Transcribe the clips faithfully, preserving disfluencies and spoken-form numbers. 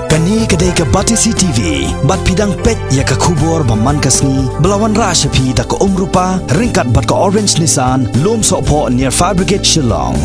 Kane ka dei ka Batesi T V, bad phi dang peit ïa ka khubor ba man ka sngi, ba la wanrah sha phi da ka Umrupa, ryngkat bad ka Orange Nissan, Lumsohphoh near Fire Brigade Shillong.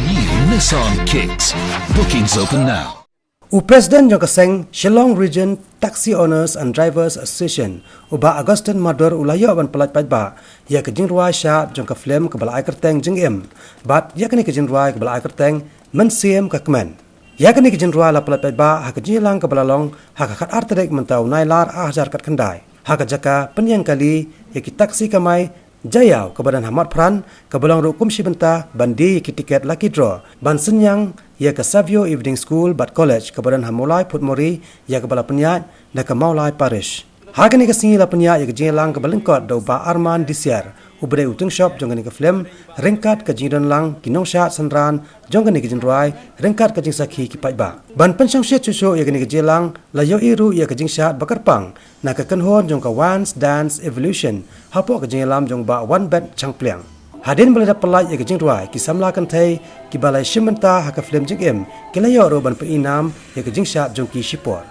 New Nissan Kicks. Bookings open now. U President jong ka seng Shillong Region Taxi Owners and Drivers Association, u Bah Augustine Madur, u la ïoh ban pyllait paidbah ïa ka jingrwai shad jong ka film kaba la ai kyrteng Jingim, bad ïa kane ka jingrwai kaba la ai kyrteng Mynsiem ka Kmen. Ïa kane ka jingrwai la pyllait paidbah ha ka jingïalang kaba la long ha ka khatar tarik mynta u Nailar ar hajar khatkhyndai, ha ka jaka pynïeng kali ïa ki taxi kamai Jaiaw kaba don ha Motphran, kaba long ruh kum shi bynta ban die ïa ki tiket lucky draw ban synñiang ïa ka Savio Evening School bad College kaba don ha Mawlai Phutmori, ïa kaba la pynïaid da ka Mawlai Parish. Ha kane ka sngi la pynïaid ïa ka jingïalang kaba lyngkot da u Bah Arman Disiar, uba dei u tyngshop jong kane ka film, ryngkat ka jingdon lang ki nongshad synran jong kane ka jingrwai, ryngkat ka jingsakhi ki paidbah. Ban pynshongshit shuh shuh ïa kane ka jingïalang, la ïohi ruh ïa ka jingshad ba kyrpang na ka kynhun jong ka Wan's Dance Evolution, hapoh ka jingïalam jong Bah Wanbet Shangpliang. Hadien ba la dep pyllait ïa ka jingrwai, ki samla kynthei kiba la shim bynta ha ka film Jingim, ki la ïoh ruh ban pynïainam ïa ka jingshad jong ki shipor.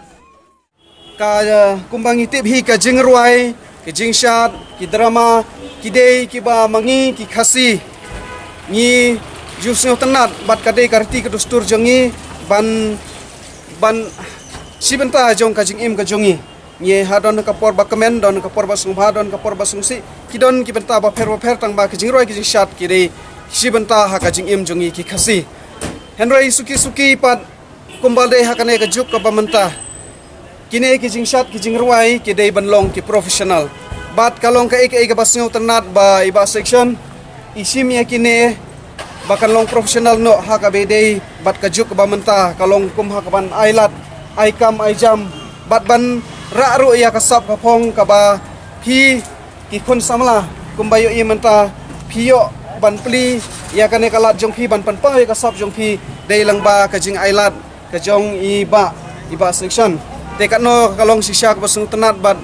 Ka, eh, kumba ngi tip hi, ka jingrwai, ka jingshad, ki drama, ki dei kiba ma ngi ki Khasi ngi ju sngewtynnat, bad ka dei ka riti ka dustur jong ngi ban, ban shi bynta jong ka jingim ka jong ngi. Ngi ha don ka por ba kmen, don ka por ba sngewbha, don ka por ba sngewsih, ki don ki bynta bapher bapher, tang ba ka jingrwai ka jingshad ki dei shi bynta ha ka jingim jong ngi ki Khasi. Hynrei suki suki pat, kumba dei ha kane ka juk kaba mynta, kine ki jingshad ki jingrwai ki dei ban long ki professional. Bad ka long kaei kaei kaba sngewtynnat ba i Bah Section i shim ïa kine ba kan long professional noh ha kaba dei, bad ka juk kaba mynta ka long kum ha kaban ai lad, ai kam, ai jam, bad ban rah ruh ïa ka sap ka phong kaba phi ki khun samla, kumba ïohi mynta phi ïoh ban plie ïa kane ka lad jong phi, ban pynpaw ïa ka sap jong phi, dei lang ba ka jingai lad ka jong i Bah, i Bah Section. Te katno ka long shisha kaba sngewtynnat, bad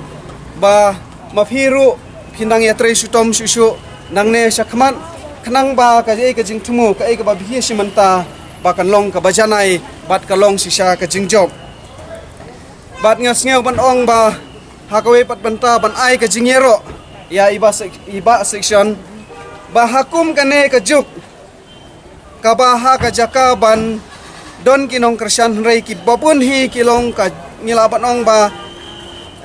ba ma phi ruh phin dang ïatrei shitom shuh shuh nangne shakhmat, khnang ba kaei ka jingthmu, kaei kaba phi ïa shim mynta, ba kan long kaba janai bad ka long shisha ka jingjop. Bad nga sngew ban ong ba ha kawei pat bynta ban ai ka jingïaroh ïa i Bah Sec-, i Bah Section, ba ha kum kane ka juk kaba ha ka jaka ban don ki nongkyrshan, hynrei kiba bun hi ki long ka, ngi lah ban ong ba,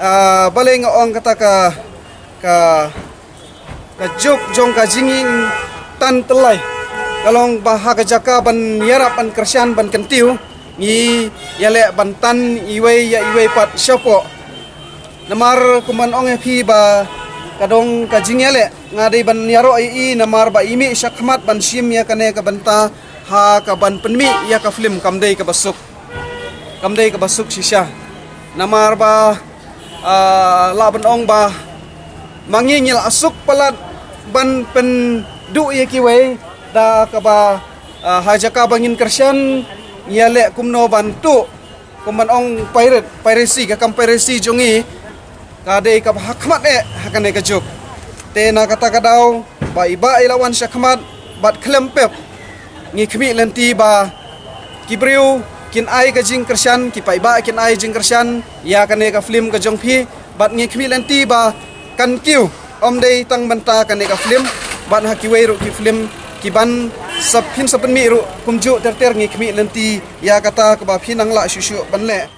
ah, balei nga ong kata ka, ka ka juk jong ka jingïeng tan tyllai. Ka long ba ha ka jaka ban ïarap ban kyrshan ban kyntiew, ngi ïaleh ban tan iwei ïa iwei pat shapoh. Namar kumban ong ïa phi ba ka dong ka jingïaleh, nga dei ban ïaroh ïa i namar ba i mih shakhmat ban shim ïa kane ka bynta ha kaban pynmih ïa ka film, kam dei kaba suk. Kam dei kaba suk shisha. Namar ba, ah, lah ban ong ba ma ngi ngi la suk palat ban pynduh ïa kiwei da kaba, ah, ha jaka ba ngin kyrshan, ngi ïaleh kumno ban tuh, kumban ong pirate, piracy, ka kam piracy jong ngi ka dei kaba ha khmat eh ha kane ka juk. Te na kata ka daw ba i Bah i la wan shakhmat bad khlem pep, ngi khmih lynti ba ki briew kin ai ka jingkyrshan, ki paidbah kin ai jingkyrshan ïa kane ka film ka jong phi, bad ngi khmih lynti ba kan kiew, ym dei tang mynta kane ka film, bad ha kiwei ruh ki film kiban sa phin sa pynmih ruh kumjuh ter ter, ngi khmih lynti ïa kata kaba phin nang lah shuh shuh ban leh.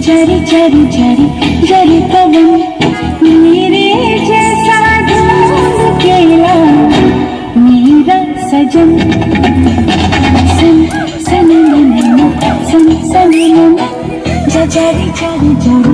जरी जरी जरी जरी पवन, मेरे जैसा ढूंढ के ला, मेरा सजन। सन सन सन सन, जरी जरी जरी